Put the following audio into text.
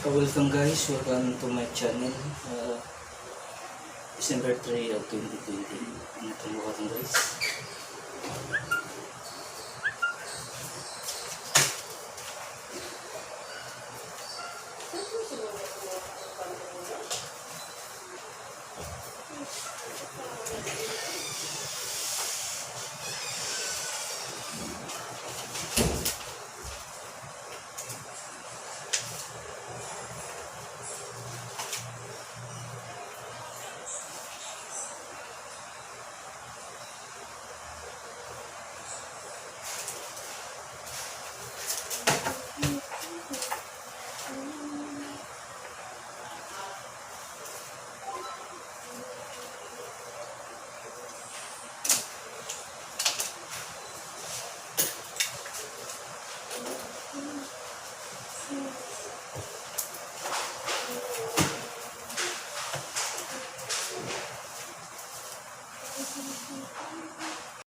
Welcome guys, welcome to my channel. December 3 of 2020. Ano itong buhatan, guys?